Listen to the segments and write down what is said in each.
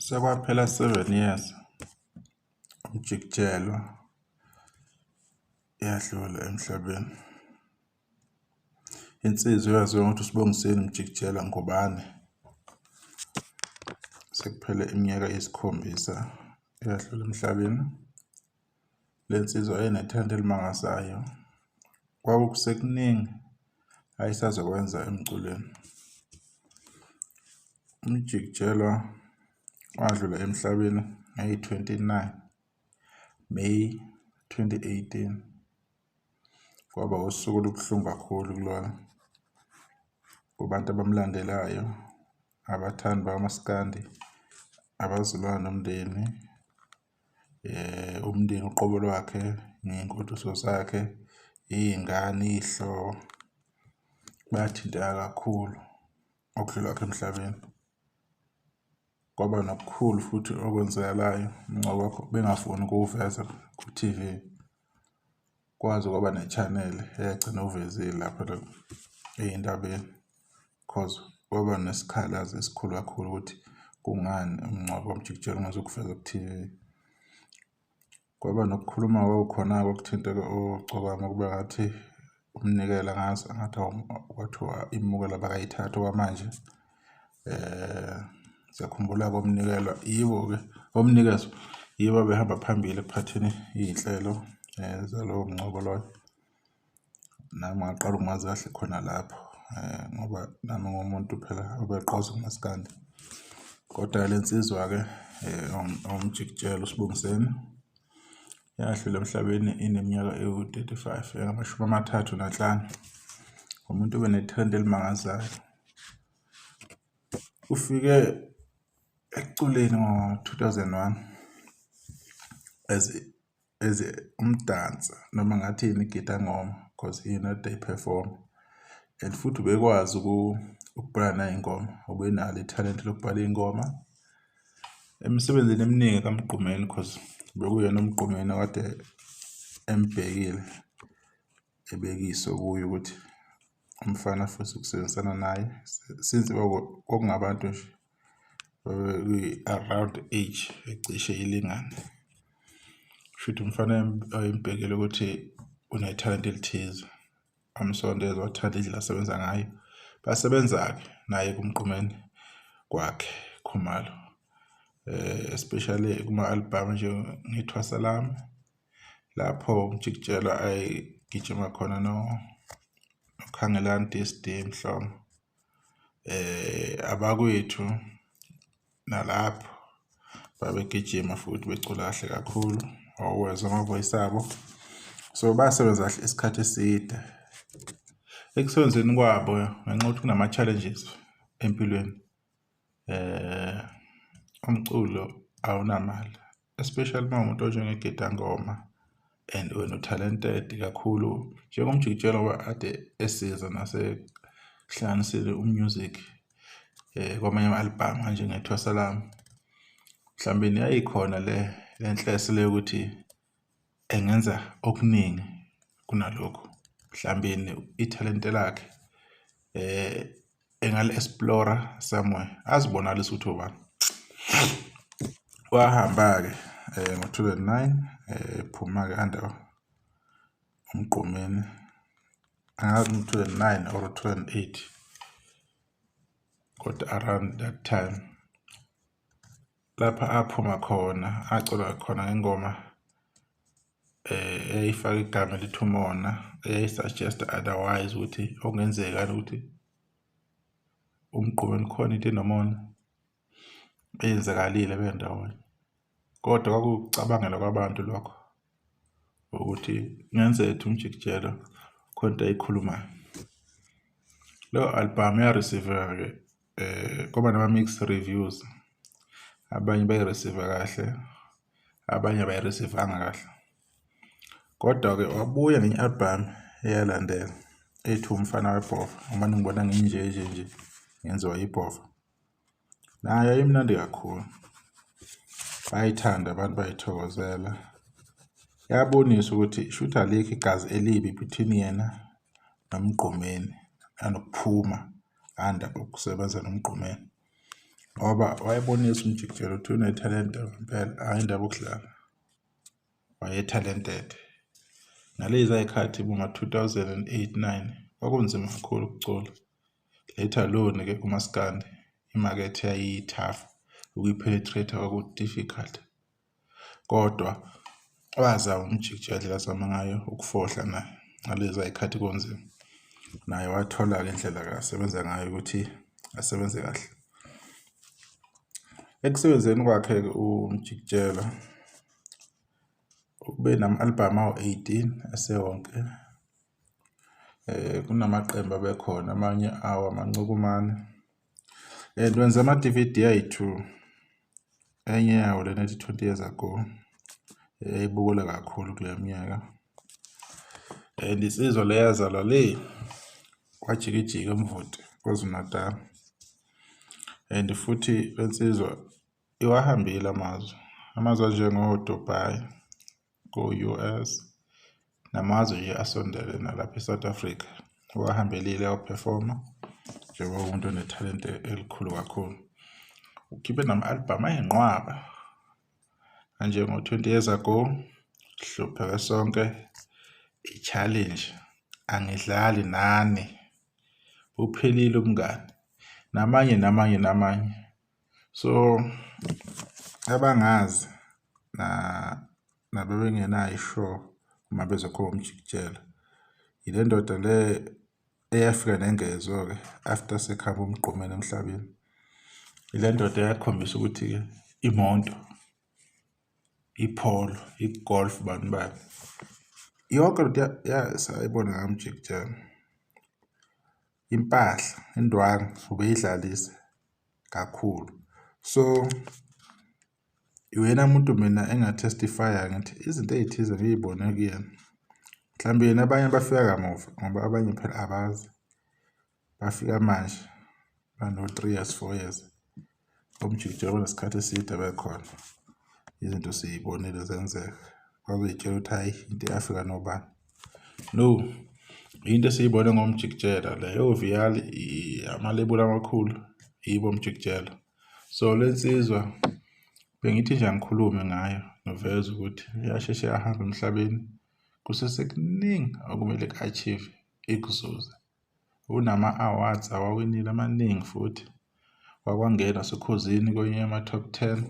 Sekwaphela 7 years uMjikijelwa yadlula emhlabeni. Insizwa eyaziwa ngokuthi uSibongiseni Mjikijelwa Ngubane. Sekuphele iminyaka eyisikhombisa yadlula emhlabeni. Le nsizwa yayinethalente elimangazayo. Kwakusekuningi ayesazokwenza emculweni. UMjikijelwa wadlula emhlabeni ngayi-29 May 2018. Kwaba usuku olubuhlungu kakhulu kulona, kubantu abamlandelayo, abathandi bakamaskandi, abazwelana nomndeni, umndeni uqobo lwakhe ney'ngoduso zakhe, iy'ngane, iy'hlobo, bathinteka kakhulu ngokudlula kwakhe emhlabeni. Kwaba nokukhulu futhi okwenzakalayo umngcwabo bengafuni ukuwuveza ku-TV. Kwaze kwaba ne-channel eyagcina uwuvezile lapha ey'ndabeni, cause kwaba nesikhalazo esikhulu kakhulu ukuthi kungani umngcwabo kaMjikijelwa ungazukuvezwa ku-TV. Kwaba nokukhuluma okwakukhona-ke okuthinteka oGcokama kube ngathi umnikelo angazi ngathi kwathiwa iminikelo abakayithathi okwamanje. Siyakhumbula-ke omnikelo yibo-ke omnikezo yibo abehamba phambili ekuphatheni iy'nhlelo zalowo mngcwabo loyo. Nami ngaqala ukumazi kahle khona lapho ngoba nami ngiwumuntu phela obeqoza kumaskandi. Kodwa le nsizwa-ke uMjikijelwa uSibongiseni yadlula emhlabeni ineminyaka ewu-35, engamashumi 35. Umuntu obenethalente elimangazayo. Ufike ekuculeni ngo-2001 as umdansi noma ngathini igidangoma, cause iyona ayi-perform-a and futhi ubekwazi ukubhala nay'ngoma, ubenalo ithalente lokubhala iy'ngoma. Emsebenzini eminingi kaMgqumeni, cause bekuyena uMgqumeni okade embhekile, ebeke iso kuye ukuthi umfana afisa ukusebenzisana naye, since kwakungabantu nje around age ecishe ilingane. Kushuthi umfana wayembhekile ukuthi unethalente elithize, amsondeza, wathanda indlela asebenza ngayo. Basebenza-ke naye kuMgqumeni kwakhe Khumalo, especially kuma-album njengeThwasa Lami, lapho uMjikijelwa ayegijima khona noKhangelani D_S_D Mhlongo. Abakwethu nalapho babegijima futhi becula kahle kakhulu, wawuwezwa ama-voice abo. So basebenza kahle isikhathi eside. Ekusebenzeni kwabo, ngenxa yokuthi kunama-challenges empilweni, umculo awunamali, especially uma uwumuntu onjengegidangoma and wena u-talented kakhulu njengoMjikijelwa, ngoba kade esiza nasekuhlanganiseni u-music kwamanye ama-album anjengeThwasa Lami. Mhlawumbe yayikhona le nhloso le yokuthi engenza okuningi kunalokhu. Mhlawumbe ithalente lakhe engali-explore-a somewhere, azibonakalise ukuthi ubani. Wahamba-ke ngo-2009, ephuma-ke under uMgqumeni, angazi ngo-2009 or 2008, kodwa around that time lapha aphuma khona, acula khona ngengoma eyayifaka igama elithi umona, eyayi-suggest-a otherwise ukuthi okungenzeka ukuthi uMgqumeni khona into enomona eyenzakalile bendawonye. Kodwa kwakuwukucabangela kwabantu lokho ukuthi kungenzeka ukuthi uMjikijelwa khona into ayikhulumayo. Leyo album ya-receive-eka-ke, kwaba nama-mixed reviews. Abanye bayi-receive-a kahle, abanye abayi-receive-anga kahle. Kodwa-ke wabuya ngenye i-album eyalandela ethi Umfana Webhova, uma ningibona nginje nje nje ngenziwa ibhova. Nayo yayimnandi kakhulu, bayithanda abantu, bayithokozela. Yabonisa ukuthi shuthi alikho igazi elibi between yena noMgqumeni, nanokuphuma under ukusebenza noMgqumeni. Ngoba wayebonisa uMjikijelo ukuthi unethalente ngempela, hhayi indaba yokudlala. Waye-talented. Ngalezi y'khathi boma-2008, 9 kwakunzima kakhulu ukucula. Let alone-ke umaskandi, imakethe yayi-tough, ukuyi-penetrate-a kwaku-difficult. Kodwa wazama uMjikijelo indlela azama ngayo ukufohla naye ngalezi y'khathi kunzima. Naye wathola-ke indlela asebenza ngayo ukuthi asebenze kahle. Ekusebenzeni kwakhe-ke uMjikijelo ube nama-albhamu awu-18 esewonke. Kunamaqembu abekhona amanye awo amancukumane and wenza ama-DVD ayi-2. Enye yawo lena ethi 20 Years Ago yayibukelwa kakhulu kuleyo minyaka. And insizwa le yazalwa le kwaJikijiki eMvoti KwaZulu-Natal. And futhi le nsizwa iwahambile amazwe, amazwe anjengo-Dubai, ko-US namazwe nje asondele nalapha e-South Africa. Uwahambelile ayophefoma njengoba umuntu onethalente elikhulu kakhulu. Ukhiphe nama-albhamu ayinqwaba anjengo-20 Years Ago, Hlupheke Sonke, I-Challenge, Angidlali Nani, Uphelile Umngani, namanye namanye namanye. So abangazi nabebengenayo i-sure uma bezwa uMjikijelo, ile ndoda le eyafika nengezo-ke after sekuhambe uMgqumeni emhlabeni. Ile ndoda eyakhombisa ukuthi-ke imoto, i-Polo, i-Golf bani bani, yonke lento sayibona ngaMjikijelo. Impahla, indwangu ubeyidlalisa kakhulu. So uyena muntu mina enga-testify-a ngithi izinto ey'thize ngiy'bone kuyena. Mhlawumbe yena abanye bafika kamuva ngoba abanye phela abazi, bafika manje bano-3 years, 4 years. OMjikijelo banesikhathi eside bekhona, izinto siy'bonile zenzeka. Bazoy'tshela ukuthi hhayi into eyafika nobani. No, into esiyibone ngoMjikijelo leyo oViyali amalebuli amakhulu yibo oMjikijelo. So le nsizwa bengithi nje angikhulume ngayo ngiveze ukuthi yasheshe yahamba emhlabeni kusesekuningi okumele ku-achieve ikuzuze. Unama-awards awawinile amaningi futhi wakwangena nasoKhozini kwenye yama-top 10.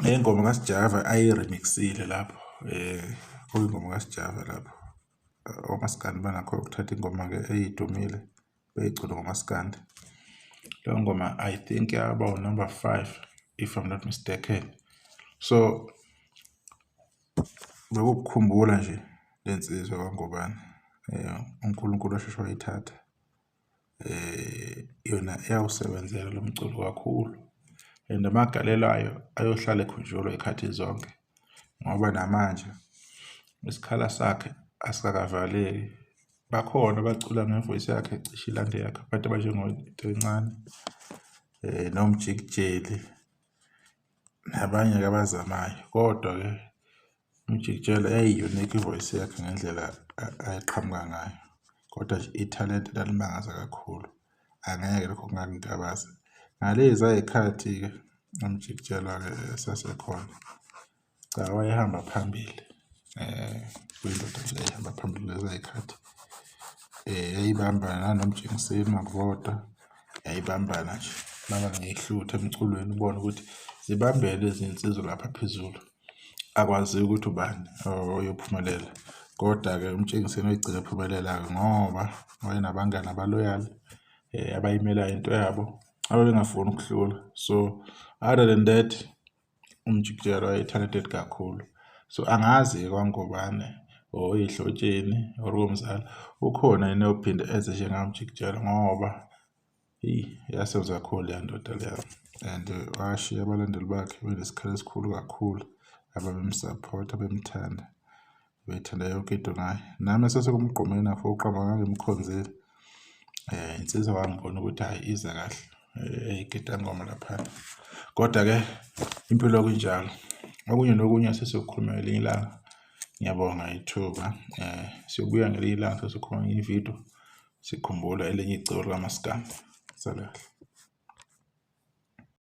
Ingoma kaSjava ayi-remix-ile lapho kuyingoma kaSjava lapho. Omaskandi banakho ukuthatha ingoma-ke ey'dumile beyicule ngomaskandi. Leyo ngoma I think yaba u-number 5 if I'm not mistaken. So bekukukhumbula nje le nsizwa kaNgubane uNkulunkulu washeshe wayithatha. Yona iyawusebenzela lo mculo kakhulu and amagalelo ayo ayohlala ekhunjulwa y'khathi zonke ngoba namanje isikhala sakhe asikakavaleki. Bakhona abacula nge-voice yakhe cishe ilande yakhe abantu abanjengoNtencane noMjikijeli nabanye-ke abazamayo. Kodwa-ke uMjikijelo yayi-unique i-voice yakhe ngendlela ayeqhamuka ngayo, kodwa nje ithalente lalimangaza kakhulu, angeke lokho kungakungabaza. Ngalezi y'khathi-ke uMjikijelwa-ke esasekhona, cha wayehamba phambili kuyindoda nje eyayihamba phambili kuleza y'khathi. Yayibambana nanoMtshengiseni Makuvoda, yayibambana nje baba ngehluthu emculweni ubone ukuthi zibambene lezi nsizwa lapha phezulu. Akwaziwa ukuthi ubani oyophumelela. Kodwa-ke uMtshengiseni wayegcina ephumelela-ke ngoba wayenabangani aba-loyal abayimelayo into yabo ababengafuni ukuhlulwa. So other than that uMjikijelo waye-talented kakhulu. So angazi-ke kwaNgubane or ey'hlotsheni or komzala ukhona yini oyophinde eze njengaMjikijelo ngoba eyi yasebenza kakhulu leya ndoda leya and washiya abalandeli bakhe benesikhala esikhulu kakhulu ababemsaphotha bemthanda bethanda yonke into ngaye. Nami esasekumgqumeni uqamba ngangimkhonzile insizwa wangibona ukuthi hhayi iza kahle eyigidangoma laphana. Kodwa-ke impilo kunjalo, okunye nokunye sesiyokhuluma ngelinye ilanga. Ngiyabonga ithuba siyobuya ngelinye ilanga sesikhuluma ngenye ividiyo sikhumbula elinye iciko likamaskandi. Sala kahle.